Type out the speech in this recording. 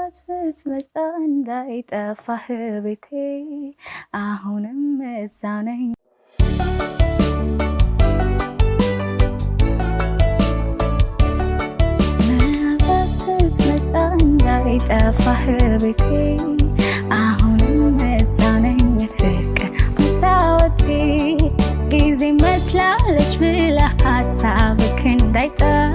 ምናልባት ብትመጣ እንዳይጠፋህ ቤቴ አሁንም እዛው ነኝ። ምናልባት ብትመጣ እንዳይጠፋህ ቤቴ አሁንም እዛው ነኝ። ፍቅር መስታወቴ ጊዜ መስላለች ብለህ ሀሳብክ እንዳይጠፋ።